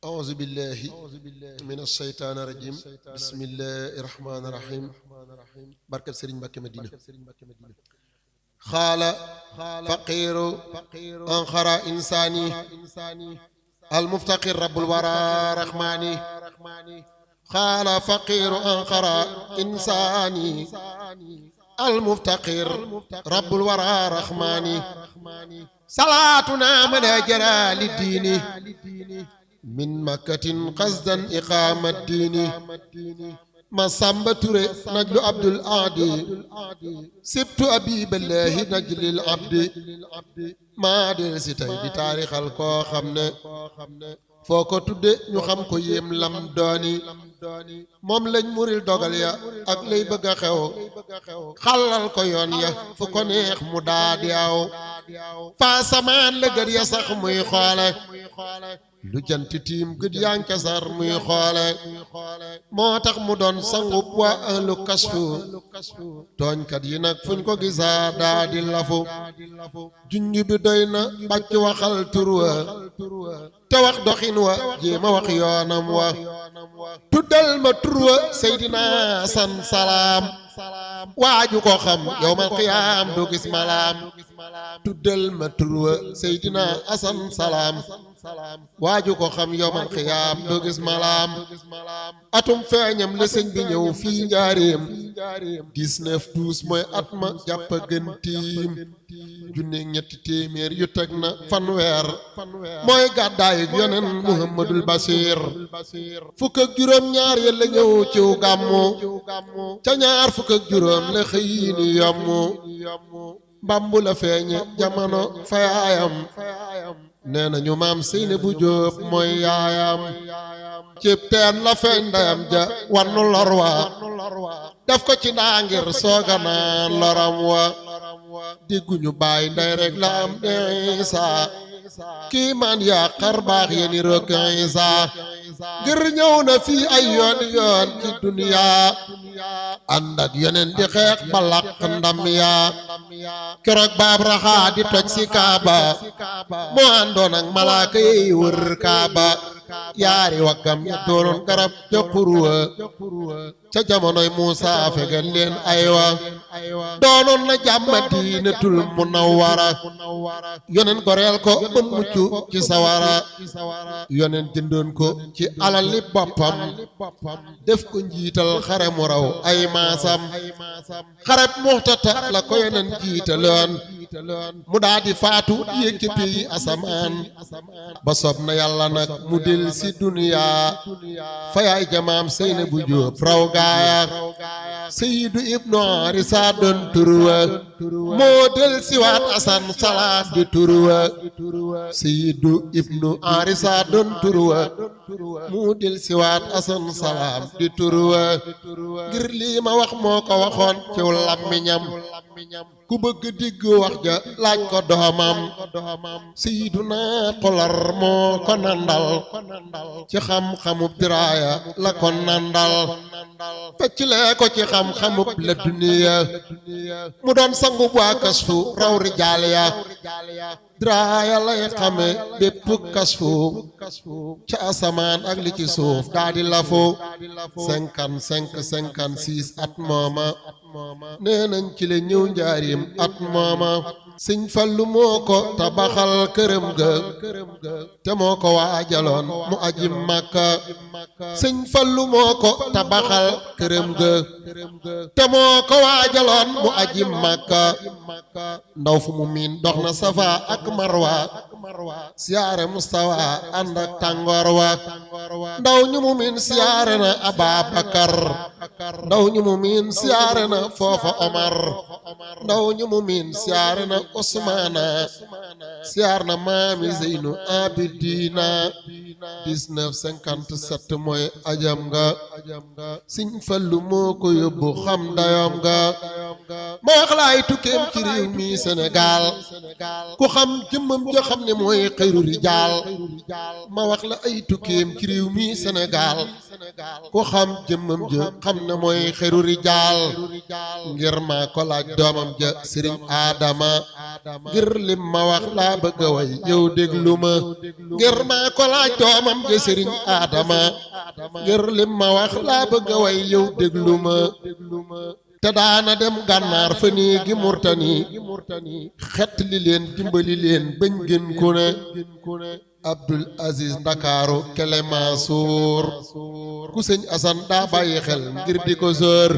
أعوذ بالله من الشيطان الرجيم بسم الله الرحمن الرحيم بركة سرين بك مدينة خال فقير أنخر إنساني المفتقر رب الورى رحماني خال فقير أنخر إنساني المفتقر رب الورى رحماني صلاتنا من أجرى للدين من مكة قصدا إقامة الدين ما سامبتوري نجل عبد العادي سبت أبي بالله نجل العبد ما دل ستاي دي تاريخ الكو خمنا فوكو تودé ñu xam ko yem lam dooni moom lañ muril dogal ya ak lay bëgg a xew xalal ko yoon ya fu ko neex mu daadi aw fa samaan la gër ya sax muy xoole lu jant tiim gëd yanke sar muy xoole moo tax mu doon sangub waa ahlu kasfu tooñkat yi nag fuñ ko gisaa daa di lafu junj bi doy na bàcc waxal tur wa te wax doxin wa jéema wax yoonam wa tuddal ma tur wa Seydina Asan Salaam waaju ko xam yawmal qiyaam du gis malaam tuddal ma tur wa Seydina Asan Salaam waaju ko xam yawmal qiyaam du gis malaam atum feeñam la sëñ bi ñëw fii njaareem 1912 mooy at ma jàpp gën tiim junne ñetti téeméer yu teg na fanweer mooy gàddaay yonen Muhammadul Basiir fukk ak juróom ñaar ya la ñëw ciw gàmmu ca ñaar fukk ak juróom la xëy ni yommu mbambu la feeñe jamono fayaayam nee na ñu maam Seynabu Jóob mooy yaayam cib teen la feeñ ndeyam ja wannu lor wa def ko ci ndaa ngir sooga naan loram wa dégguñu baay ndey rek la am Isa kii man yaa xar baax yéeni rokk Isa ngir ñëw na fii ay yoon yoon ci duniyaa ànd ak yeneen di xeex ba laq ndam yaa keroog baab raxaa di toj si kaaba moo àndoon ak malaaka yi wër kaaba yaari waggam ya doonoon garab ca xurwa ca jamonoy Muusa fegal leen aywa doonoon na jàmm Madinatul Munawwara yonen goreel ko ba mucc ci sawara yonen jëndoon ko ci alali boppam def ko njiital xare mu raw ay maasam xareb Muxtata la ko yonen jiitaloon mu daa di faatu yéeg ci pays asamaan ba sob na yàlla nag mu del si duniyaa fa yaay jamaam Seynabu Jóob raw gaaya Sayyidu ibnu Arisa doon turwa moo del si waat Asan Salaam di turwa Sayyidu ibnu Arisa doon turwa moo del si waat Asan Salaam di turwa ngir lii ma wax moo ko waxoon ci làmmiñam ku bëgg digg wax ja laaj ko doomam Sayyiduna Xolar moo ko nandal ci xam-xamub diraaya la ko nandal feccilee ko ci xam-xamub la duniya mu doon sangub waa kasfu raw rijaal ya diraaya lay xame bépp kasfu ca asamaan ak li ci suuf daa di lafu 55 56 at mooma nee nañ ci le ñëw njaarim at mooma sëñ Fallu moo ko tabaxal këram ga te moo ko waajaloon mu aji Makka sëñ Fallu moo ko tabaxal këram ga te moo ko waajaloon mu aji Makka ndaw fu mu miin dox na Safa ak Marwa siyaare Mustafa ànd ak tàngoor wa ndaw ñu mu miin siyaare na Ababakar ndaw ñu mu miin siyaare na foofa Omar ndaw ñu mu miin siyaare na Usmaana siyaar na maami Zeynu Abidina 1957 mooy ajam nga Sëñ Fallu moo ko yóbbu xam dayom nga ma wax laay tukkeem ci réew mi Sénégal ku xam jëmmam ja xam ne mooy xayru rijaal ma wax la ay tukkeem ci réew mi Sénégal ku xam jëmmam ja xam ne mooy xayru rijaal ngir ma ko laaj doomam ja sëriñ Adama ngir lim ma wax laa bëgg a way yow déglu ma ngir ma ko laaj doomam ja sëriñ Adama ngir lim ma wax laa bëgg a way yow déglu ma te daana dem gànnaar fa néegi murtani xett li leen dimbali leen bañ gën ku ne Abdul Aziz Ndakaaru Kele Mansour ku sëñ Asan daa bàyyi xel ngir di ko sër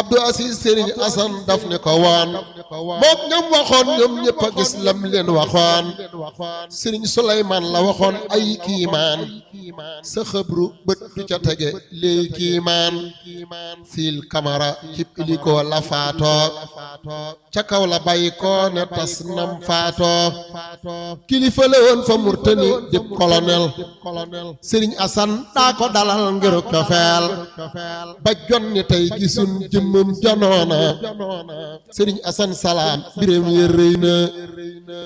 Abdul Aziz sëriñ Asan daf ne ko woon mook ñam waxoon ñoom ñëpp a gis lam leen waxoon sëriñ Suleymaan la waxoon ay kiimaan sa xëbru bët du ca tege léey kiimaan fiil kamara cib ilikoo la faatoo ca kaw la bàyyi ko ne tas nam faatoo kilifa la woon fa Murtani dib colonel sëriñ Asan daa ko dalal ngir cofeel ba jonni tey gisun jëmmam jonoona sëriñ Asan Salaam biram ya rëy na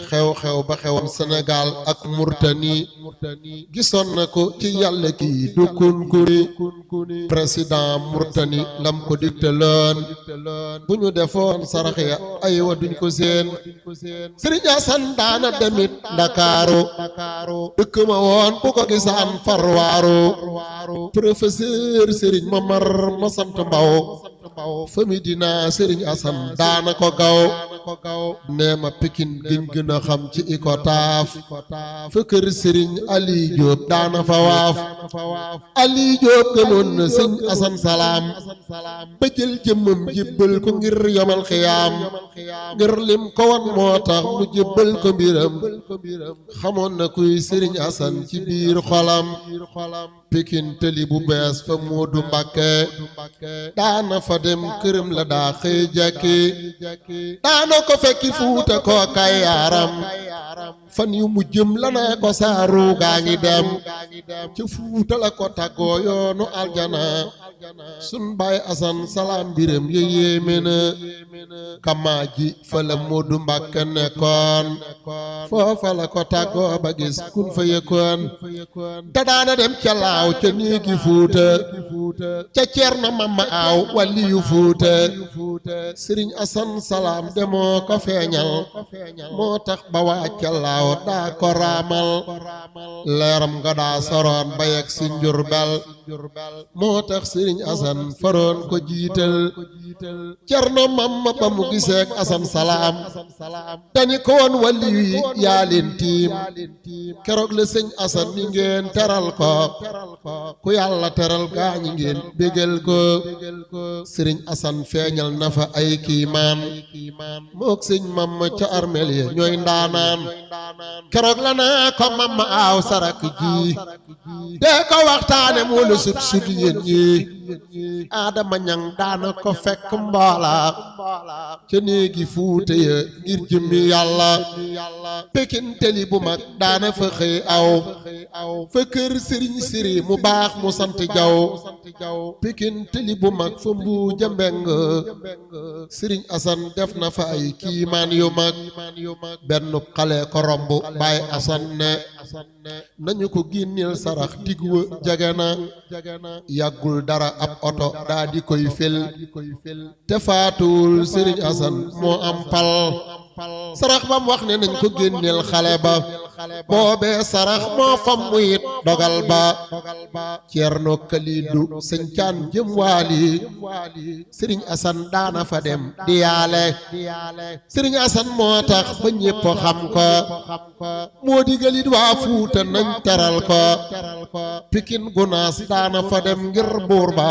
xew-xew ba xewoon Sénégal ak Murtani gisoon na ko ci yàlla kii du kunkuni président Murtani lam ko digtaloon bu ñu defoon sarax ya ay wa duñ ko seen sëriñ Asan daana demit Ndakaaru dëkk ma woon bu ko gisaan farwaaru professeur sëriñ Mamar ma sant Mbaw fa Medina sëriñ Asan daana ko gaw nee ma Pikin giñ gën a xam ci Ikotaaf fa kër sëriñ Ali Diop daana fa waaf Ali Diop gëmoon na sëñ Asan Salaam ba jël jëmmam jébbal ko ngir yomal xiyaam ngir lim ko wan moo tax mu jébbal ko mbiram xamoon na kuy sëriñ Asan ci biir xolam Pikin tëli bu bees fa Moodu Mbàkke daana fa dem këram la daa xëy jàkki daana ko fekki Fuuta koo kay yaaram fan yu mu jëm la naa ko saaru gaa ngi dem ca Fuuta la ko tàggoo yoonu aljana sun baay Asan Salaam biram ya yéeme na kamaa ji fa la Moodu Mbàkke nekkoon foofa la ko tàggoo ba gis kun fa yëkkoon te daana dem ca laaw ca néegi Fuuta ca Ceerno Mamma Aaw waliyu Fuuta sëriñ Asan Salaam demoo ko feeñal moo tax ba waa ca laaw daa ko raamal leeram nga daa soroon ba yegg si Njurbel moo tax sëriñ Asan faroon ko jiital Ceerno Mamma ba mu giseek Asan Salaam dani ko woon waliyu yi yaa leen tiim keroog la sëñ Asan ni ngeen teral ko ku yàlla teral gaañi ngeen bégal ko sëriñ Asan feeñal na fa ay kiimaan mook sëñ Mamma ca armeel ya ñooy ndaanaan keroog la naa ko Mamma Aaw sarak ji dee ko waxtaane moo la sut sut yéen ñi Adama Ñang daana ko fekk mboola ca néegi Fuuta ya ngir jëmmi yàlla Pikin teli bu mag daana fa xëy aw fa kër sëriñ siri mu baax mu sant Jaw Pikin teli bu mag fa Mbuuja Mbeng sëriñ Asan def na fa ay kiimaan yu mag benn xale ko romb Baay Asan ne nañu ko génneel sarax digwa jege na yàggul dara ab oto daa di koy fel te faatuwul sëriñ Asan moo am pal sarax bam wax ne nañ ko génneel xale ba boobee sarax moo fam muyit dogal ba Ceerno Kalidu sëñcaan jëm waali sëriñ Asan daana fa dem di yaale sëriñ Asan moo tax ba ñépp xam ko moo digalit waa Fuuta nañ teral ko Pikin Gunaas daana fa dem ngir buur ba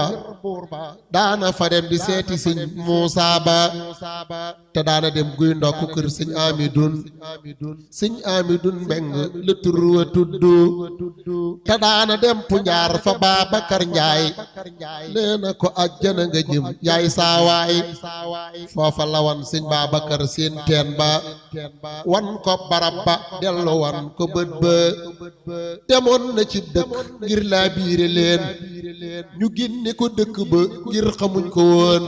daana fa dem di seeti sëñ Muusaa ba te daana dem guy ndokk kër sëñ Amidun Mbeng la tur wa tuddu te daana dem Punjaar fa Baabakar Njaay nee na ko ajjana nga jëm yaay saawaay foofa lawan sëñ Baabakar seen teen ba wan ko barab ba dellu wan ko bët ba demoon na ci dëkk ngir laa biire leen ñu génne ko dëkk ba ngir xamuñ ko woon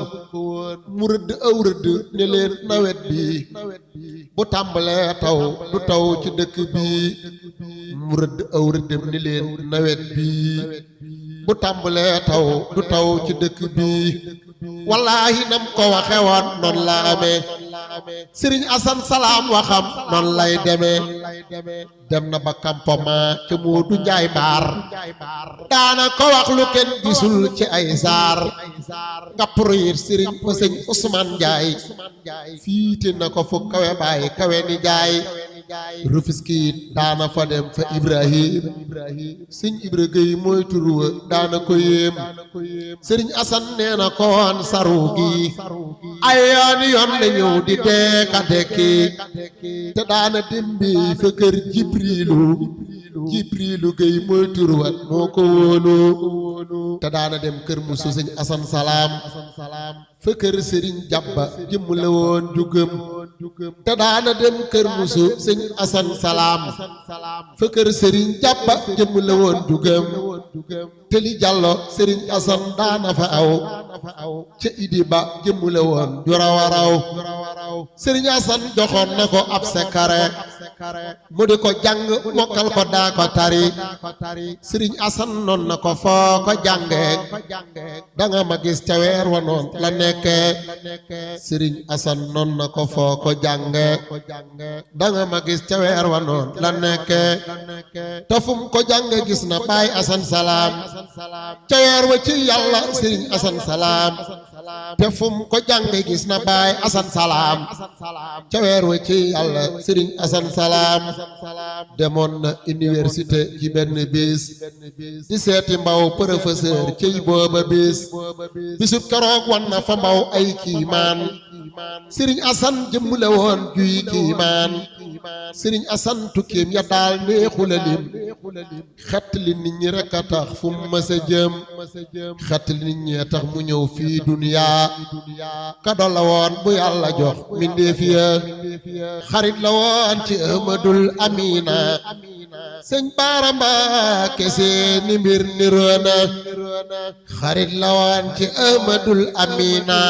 mu rëdd aw rëdd ne leen nawet bi bu tàmbalee taw du taw ci dëkk bi mu rëdd aw rëddam ne leen nawet bi bu tàmbalee taw du taw ci dëkk bi wallaahi nam ko waxe woon noonu la amee sëriñ asan salaam waxam noonu lay demee dem na ba campement ca Moodu Njaay baar daana ko wax lu kenn gisul ci ay saar nga proyit sëriñ ba sëñ Usmaan Njaay fiite na ko fu kawe baay kawe ni jaay Rufisque it daana fa dem fa Ibrahim sëñ Ibra Géy mooy turu wa daana ko yéem sëriñ asan nee na ko woon saru gi ay yoon yoon la ñëw di deeka dekki te daana dem bi fa kër Jibriilu Géy mooy turu wa moo ko wóolu te daana dem kër musu sëñ asan salaam fa kër sëriñ jàbba jëmm la woon jugëm te daana dem kër musu sëñ asan salaam fa kër sëriñ jàbba jëmm la woon jugëm te li jàllo sëriñ asan daana fa aw ca idi ba jëmm la woon ju raw a raw sëriñ asan joxoon na ko ab sekare mu di ko jàng mokkal ko daa ko tari sëriñ asan noon na ko foo ko jànge danga ma gis ca weer wa noon la nekke sëriñ asan noon na ko foo ko jànge danga ma gis ca weer wa noon la nekke te fum ko jànge gis na baay asan salaam ca weer wa ci yàlla sëriñ asan salaam te fum ko jànge gis na baay asan salaam ca weer wa ci yàlla sëriñ asan salaam demoon na université ci benn bis di seeti mbaw professeur ciy booba bis bisub keroog wan na fa mbaw ay kiimaan sëriñ asan jëmm la woon juy kiimaan sëriñ asan tukkeem ya daal neexula lim xett li nit ñi rekk a tax fu mu mës a jëm xett li nit ñi tax mu ñëw fii duniyaa kado la woon bu yàlla jox mbindéef ya xarit la woon ci Ahmadul Amina sëñ Baara Mbàkke seeni mbir niroona xarit la woon ci Ahmadul Amina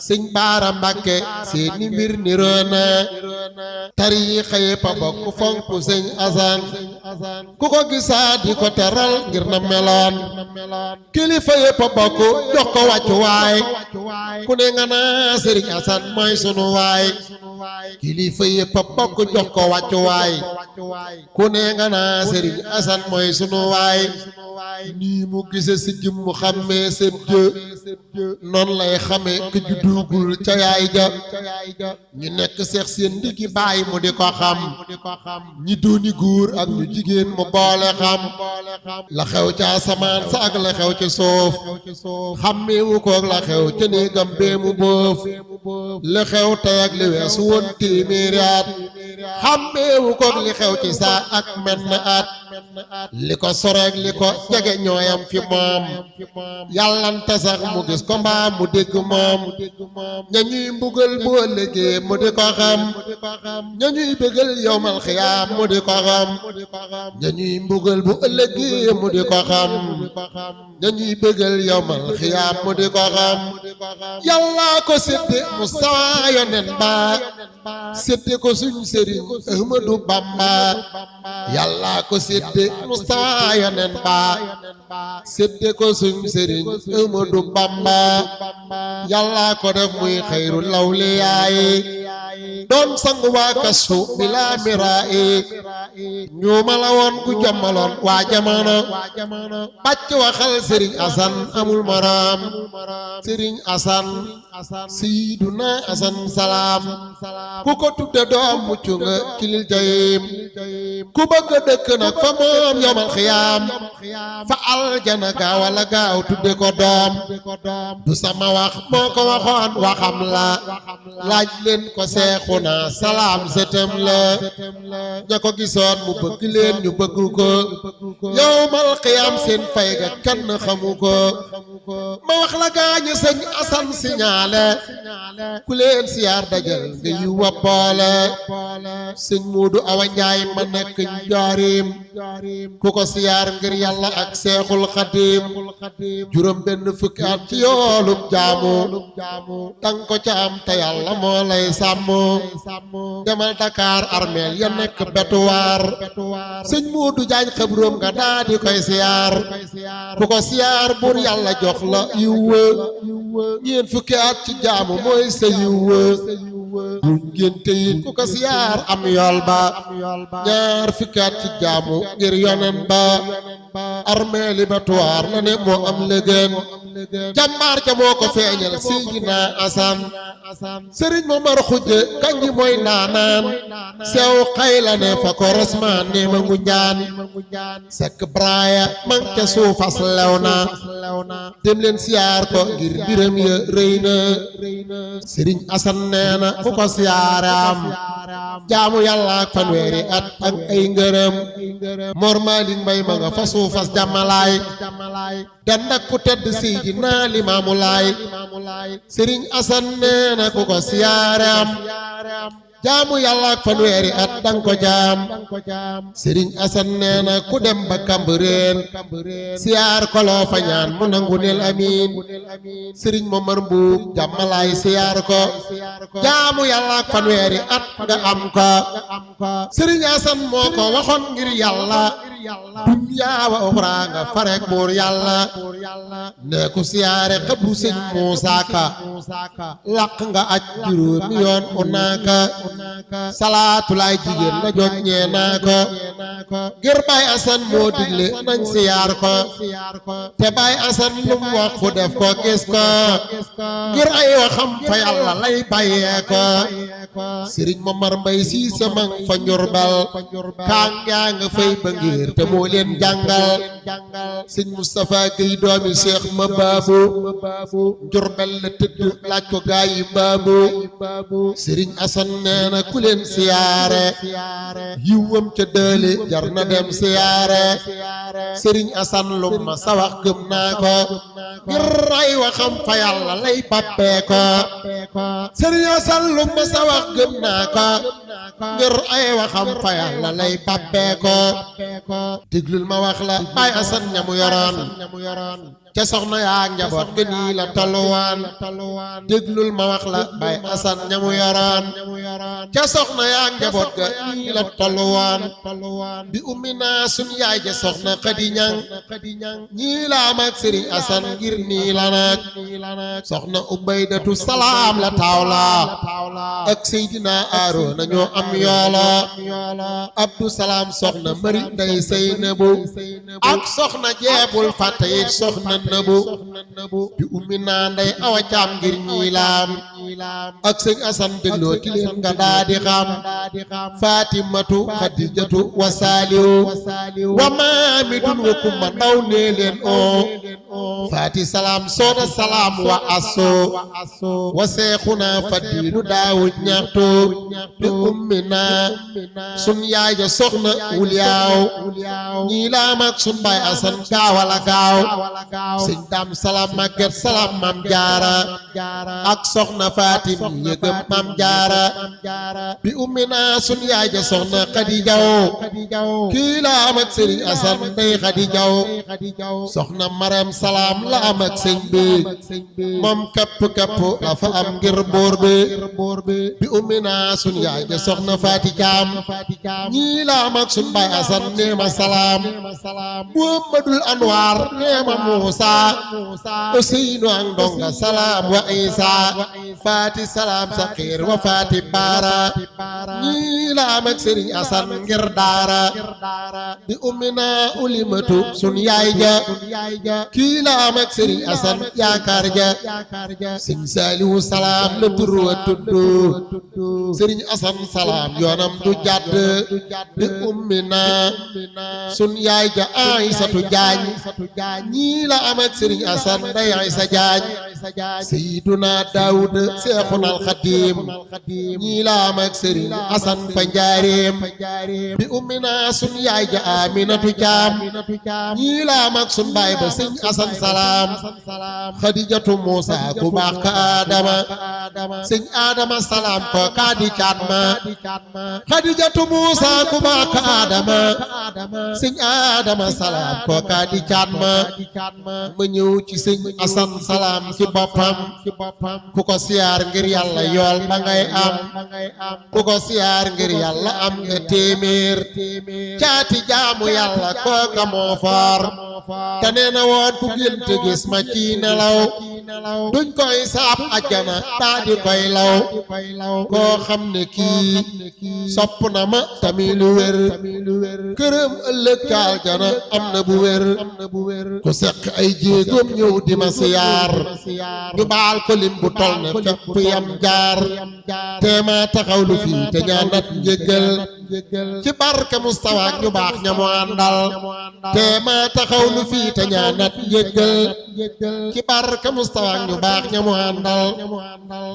sëñ Baara Mbàkke seeni mbir niroona tariixa yépp a bokk fonk sëñ asan ku ko gisaa di ko teral ngir na meloon kilifa yépp a bokk jox ko wàccu waay ku ne nga naa sëriñ asan mooy sunu waay kilifa yépp a bokk jox ko wàccu waay ku ne nga naa sëriñ asan mooy sunu waay nii mu gise si jëm mu xàmmee seen jë noonu lay xamee ku juddugul ca yaay ja ñi nekk seex seen ndigi baay mu di ko xam ñi dooni góor ak ñu jigéen mu boole xam la xew ca asamaan sa ak la xew ci suuf xàmmeewu koog la xew ca néegam bee mu boof la xew tey ak li weesu woon téeméeri at xàmmeewu koog li xew ci saa ak menn at li ko soreeg li ko jege ñooyam fi moom yàllante sax mu gis ko mbaa mu dégg moom ña ñuy mbugal bu ëllëgee mu di ko xam ña ñuy bëggal yowmal xiyaam mu di ko xam ña ñuy mbugal bu ëllëgee mu di ko xam ña ñuy bëggal yowmal xiyaam mu di ko xam yàlla ko sédde Musaa yonen ba sédde ko suñ sëriñ Ahmadu Bamba yàlla ko sédde Musaa yonen ba sédde ko suñ sëriñ Ahmadu Bamba yàlla ko def muy xayru lawliyaayi doon sangu waa kasu bilaa miraayi ñuuma la woon ku jommaloon waa jamono bàcc waxal sëriñ asan amul moroom sëriñ asan siiduna asan salaam ku ko tudde doom mucc nga kilil jayim ku bëgg dëkk nag fa moom yomal xiyaam fa aljana gaawala gaaw tudde ko doom du sama wax moo ko waxoon waxam la laaj leen ko Seexuna Salaam sëtam la ña ko gisoon mu bëgg leen ñu bëgg ko yawmal qiyaam seen fay ga kenn xamu ko ma wax la gaañu sëñ Asan siñaale ku leen siyaar dajal nga yu wa boole sëñ Muudu Awa Njaay ma nekk Njaaréem ku ko siyaar ngir Yàlla ak Seexul Xadiim juróom benn fukki at ci yoolub jaamu tang ko ca am te Yàlla moo lay sàmm demal Dakar armeel ya nekk betuwaar sëñ Muudu Jaañ xabroom nga daa di koy siyaar ku ko siyaar buur Yàlla jox la yiw ñeent fukki at ci jaamu mooy sa yiw bu ngénte yi ku ko siyaar am yool ba ñaar fukki at ci jaamu ngir yonen ba armeeli betuwaar la ne moo am lëgën jàmbaar ja moo ko feeñal Seydina Asan sëriñ Momar Xujje kanji mooy naanaan sew xay la ne fa ko resmaan ne ma ngu njaan sekk braaya man ca suufas lew na dem leen siyaar ko ngir biram ya rëy na sëriñ Asan nee na ku ko siyaaram jaamu Yàlla ak fanweeri at ak ay ngërëm Mor Malick Mbay ma nga fa suufas jàmmalaay den ak ku tedd Seydina Limaamu Laay sëriñ Asan nee na ku ko siyaaram jaamu Yàlla ak fanweeri at dang ko jaam sëriñ Asan nee na ku dem ba Kambareen siyaar ko loo fa ñaan mu nangu nel amiin sëriñ Momar Mbuub jàmmalaay siyaar ko jaamu Yàlla ak fanweeri at nga am ko sëriñ Asan moo ko waxoon ngir Yàlla dunyaa wa uxraa nga farek buur Yàlla ne ku siyaare xabru sëñ Muusaa Ka laq nga aj juróomi yoon unaaka salaatulaay jigéen la jot ñee naa ko ngir Baay Asan moo digle nañ siyaar ko te Baay Asan lu mu wax fu def ko gis ko ngir ay waxam fa Yàlla lay bàyyee ko sëriñ Momar Mbay Siise mang fa Njurbal kaa ngaa nga fay ba ngir te moo leen jàngal sëñ Moustapha Gueye doomi Cheikh ma baabu Njurbel la tëdd laaj ko gaa yi baabu sëriñ Asan nee na ku leen siyaare yiwam ca dële jar na dem siyaare sëriñ Asan lu ma sa wax gëm naa ko ngir ay waxam fa Yàlla lay pappee ko sëriñ Asan lu ma sa wax gëm naa ko ngir ay waxam fa Yàlla lay pappee ko déglul ma wax la Baay Asan ñamu yoroon ca soxna yaa njaboot ga nii la tolluwaan déglul ma wax la Baay Asan ñamu yoroon ca soxna yaa njaboot ga nii la tolluwaan bi ummi naa sun yaay ja soxna Xadi Ñaŋ ñii la am ak sëriñ Asan ngir nii la nag soxna Ubaydatu Salaam la tawla ak Seydina Aaroona ñoo am yoola Abdu Salaam soxna Mari Ndey Seynabu ak soxna jeebul fàtte it soxna Nabu bi ummi naa Ndey Awa Caam ngir ñii laam ak sëñ Asan dégloo ti leen nga daa di xam Fatimatu Xadijatu wa Saaliw wa Maamidun wa Kumba Ndaw nee leen o Faati Salaam Sooda Salaam wa Asso wa Seexuna Fadilu Daawuj ñaxtu bi ummi naa sun yaay ja soxna Wuliyaaw ñii laam ak sun Baay Asan gaawala gaaw sëñ Daam Salaam Maget Salaam Mam Jaara ak soxna Fatim yëgëm Mam Jaara bi ummi naa sun yaay ja soxna Xadi Jaw kii la am ak sëriñ Asan Ndey Xadi Jaw soxna Maram Salaam la am ak sëñ bi moom képp la fa am ngir buur bi bi ummi naa sun yaay ja soxna Faati Caam ñii la am ak sun Baay Asan neema Salaam Muhammadul Anwar neema Muusa Useynu ak ndonga salaam wa Isa faati salaam saqiir wa faati baara ñii la am ak Sëriñ Asan ngir daara bi ummina ulimatu sun yaay ja kii la am ak Sëriñ Asan yaakaar ja Sëriñ Saaliwu salaam la tur wa tudd Sëriñ Asan salaam yoonam du jàdd bi ummina sun yaay ja Aysatu Jaañ ñii la am ak Sëriñ Asan day Aysa Jaañ Seyduna Daawud Seexunal Xadiim ñii la am ak Sëriñ Asan fa njaareem bi ummina sun yaay ja Aminatu Caam ñii la am ak sun baay ba Sëriñ Asan salaam Xadijatu Muusa ku baax ka Adama Sëriñ Adama salaam ko kaa di caat ma Xadijatu Muusa ku baax ka Adama Sëriñ Adama salaam ko kaa di caat ma ñëw ci Sëriñ Asan salaam ci boppam ku ko siyaar ngir Yàlla yool ba ngay am ku ko siyaar ngir Yàlla am nga téeméer caati jaamu Yàlla kooka moo foor te nee na woon ku gént gis ma ci nelaw duñ koy saab ajjana daa di koy law koo xam ne kii sopp na ma tamit lu wér këram ëllëg ca aljana am na bu wér ku seq ay jéegoom ñëw di ma siyaar ñu baal ko lim bu tol ne fépp yam jaar teema taxaw lu fii te ñaanat njéggal ci barke Mustafa ñu baax ña mu àndal teema taxaw lu fii te ñaanat njéggal ci barke Mustafa ñu baax ña mu àndal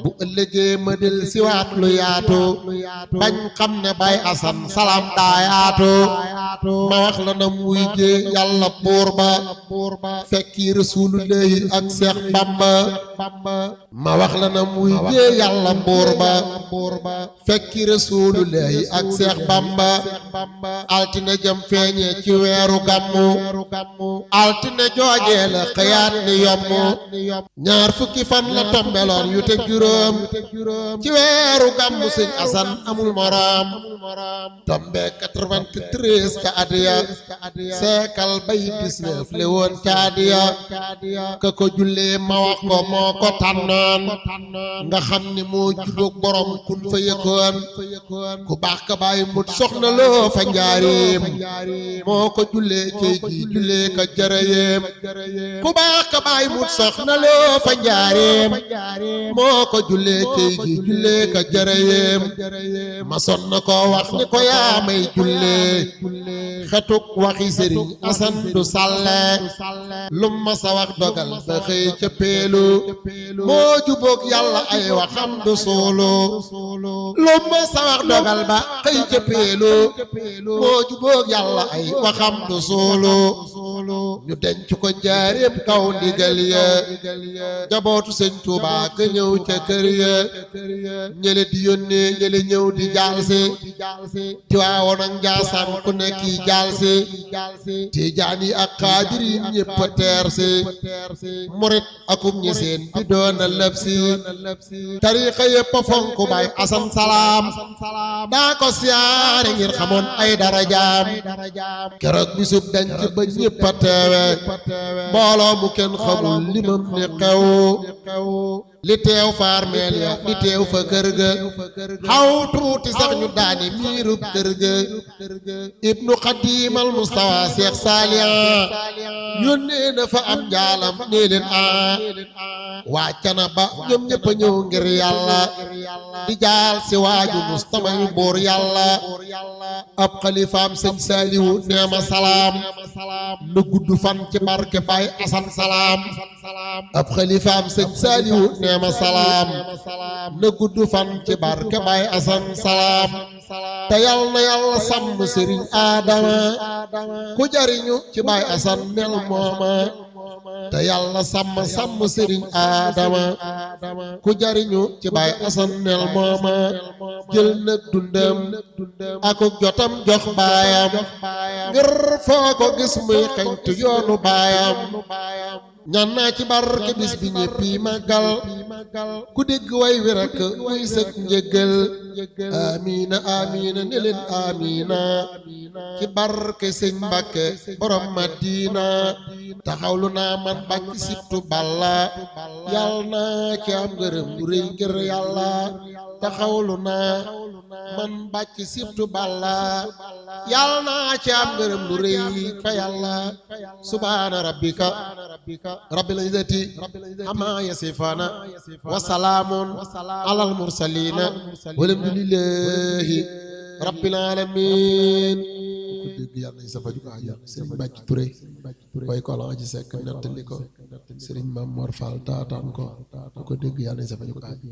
bu ëllëgee ma del siwaat lu yaatu bañ xam ne Baay Asan salaam daa yaatu ma wax la na muy jee Yàlla buur ba fekki Rasulullahi ak Seex Bamba ma wax la na muy jee Yàlla buur ba fekki Rasulullahi ak Seex Bamba altine jëm feeñee ci weeru gàmmu altine joojee la xëyaat ni yommu ñaar fukki fan la tombeloon yu te juróom ci weeru gàmmu Sëriñ Asan amul moroom tombe 93 ca adiya seekal bay 19 le woon ca adiya ka ko jullee ma wax ko moo ko tànnoon nga xam ni moo jubóog borom kun fa yëkkoon ku baax ka bàyyi mut soxna loo fa njaareem moo ko jullee cey ji jullee ka jërëyeem ku baax ka bàyyi mut soxna loo fa njaareem moo ko jullee cey ji jullee ka jërëyeem ma son na ko wax ni ko yaa may jullee xetuk waxi Sëriñ Asan du sàlle lum ma sa wax dogal ba xëy ca peelu moo jubóog Yàlla ay waxam du suulu lum ma sa wax dogal ba xëy ca peelu moo jubóog Yàlla ay waxam du suulu ñu denc ko njaareem kaw ndigal ya jabootu Sëñ Tuubaa ka ñëw ca kër ya ñële di yónnee ñële ñëw di jaalsi Tiwaawoon ak Njaasaan ku nekk yi jaalsi Tijaan yi ak Xaadir yi ñépp teer si murit akum ñi seen bi doona lëb si tariixa yépp a fonk Baay Asan salaam daa ko siyaare ngir xamoon ay darajaam keroog bisub denc ba ñépp a teewe mbooloo mu kenn xamul limam ni xew li teew faar meel ya li teew fa kër ga xaw tuuti sax ñu daani miirub kër ga Ibnu Xadiimal Mustafa Seex Saalihan yónnee na fa am njaalam nee leen waa Canaba ñoom ñëpp a ñëw ngir Yàlla di jaal si waaju Mustafa yu buur Yàlla ab xalifaam Sëñ Saaliwu nee ma salaam na gudd fan ci barke Baay Asan salaam ab xalifaam Sëñ Saaliwu nee ma salaam na gudd fan ci barke Baay Asan salaam te yal na Yàlla sàmm Sëriñ Adama ku jariñu ci Baay Asan mel mooma te Yàlla sàmm Sëriñ Adama ku jariñu ci Baay Asan mel mooma jël nag dundam akuk jotam jox baayam ngir foo ko gis muy xeñtu yoonu baayam ñaan naa ci barke bis bi ñéppi màggal ku dégg way wi rekk muy sëg njëggal amiina amiina ne leen amiina ci barke Sëñ Mbàkke borom Madina taxawlu naa man bàcc sibtu balla yal naa ci am ngërëm lu rëy ngir yàlla taxawlu naa man bàcc sibtu balla yal naa ci am ngërëm lu rëy fa yàlla subhaana rabbika rabbil izzati amma yasifana wa salaamun alal mursaliina walhamdulillahi rabbil alamin ko dégg yàlla nañ sa faju aajo Serigne Bàcc Touré way ko la aji sekk nettali ko Serigne Mame Mor Fall taataan ko ko dégg yàlla nañ sa faju aajo